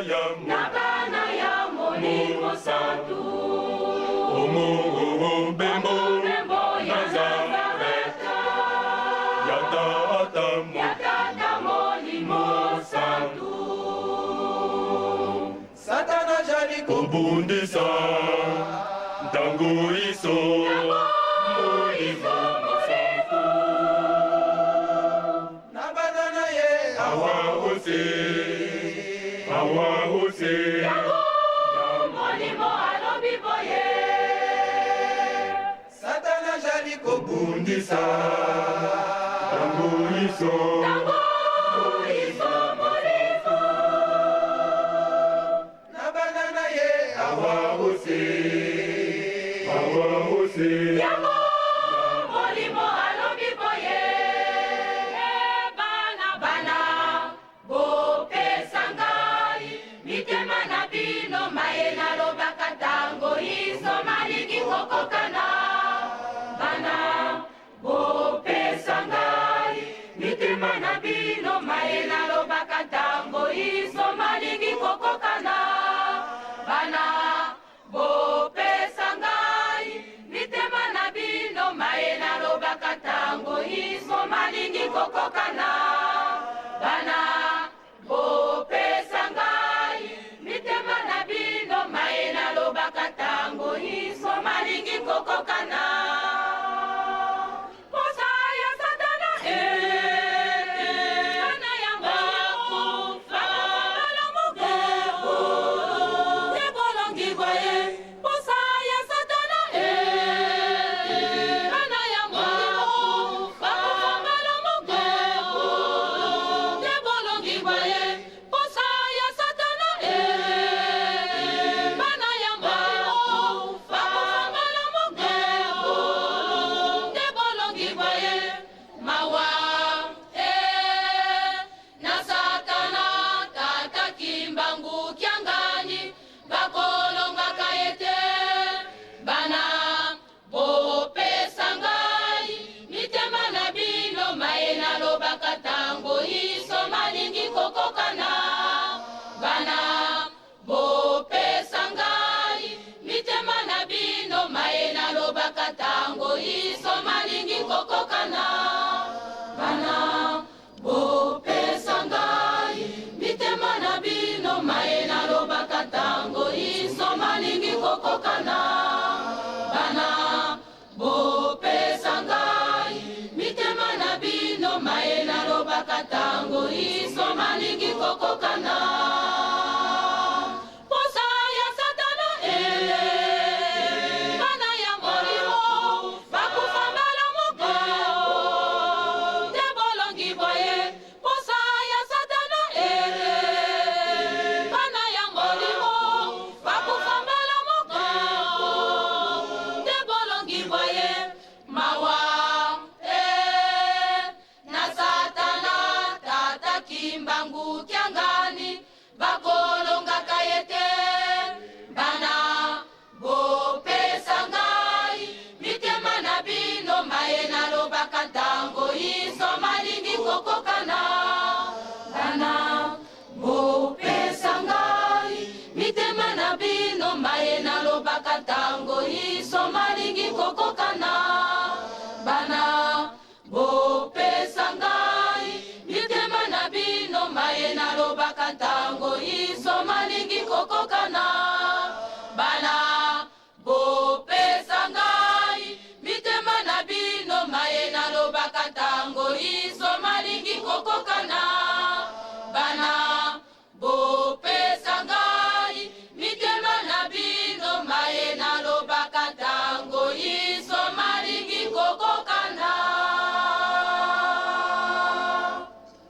ya Na bana ya Molimo Santu. Omo bembo Bembo ya Nazareth Nazareth. ya Tata Ya Tata Molimo Santu. Satana jali kobundisa ntango iso Molimo Mosantu na bana na ye awa ose awa ose Molimo alobi boye. Satana jali kobundisa ntango iso Tango iso molimo. na bana na ye awa ose awa ose Yango molimo alobi boye. E bana bana bopesa ngai mitema na bino maye nalobaka ntango iso malingi kokokana. Bana bopesa ngai mitema na bino maye nalobaka ntango iso malingi kokokana. Bana bopesa ngai mitema na bino maye nalobaka ntango iso malingi kokokana. Bana bopesa ngai mitema na bino maye nalobaka ntango iso malingi kokokana. Posa ya Satana ete bana ya bakufa malamu te bolongi bwa ye. Posa ya Satana ete bana ya bakufa malamu te bolongi bwa ye. Posa ya Satana ete bana ya bakufa malamu te bolongi bwa ye. Mawa e na Satana tata Kimbangu Kiangani bakolongaka ye te. Bana bopesa ngai mitema na bino maye nalobaka ntango iso malingi kokokana. Bana bopesa ngai mitema na bino maye nalobaka ntango iso malingi kokokana. Bana bopesa ngai mitema na bino maye nalobaka ntango iso malingi kokokana. Bana bopesa ngai mitema na bino maye nalobaka ntango iso malingi kokokana. Posa ya Satana ete bana ya molimo bakufa mbala moko te bolongi bwa ye. Posa ya Satana ete bana ya molimo bakufa mbala moko te bolongi bwa ye. Mawa e na Satana tata Kimbangu Kiangani bakolongaka ye te. Bana bopesa ngai mitema na bino maye nalobaka ntango iso malingi kokokana. Bana bopesa ngai mitema na bino maye nalobaka ntango iso malingi kokokana. Bana bopesa ngai mitema na bino maye nalobaka ntango iso malingi kokokana. Bana bopesa ngai mitema na bino maye nalobaka ntango iso malingi kokokana.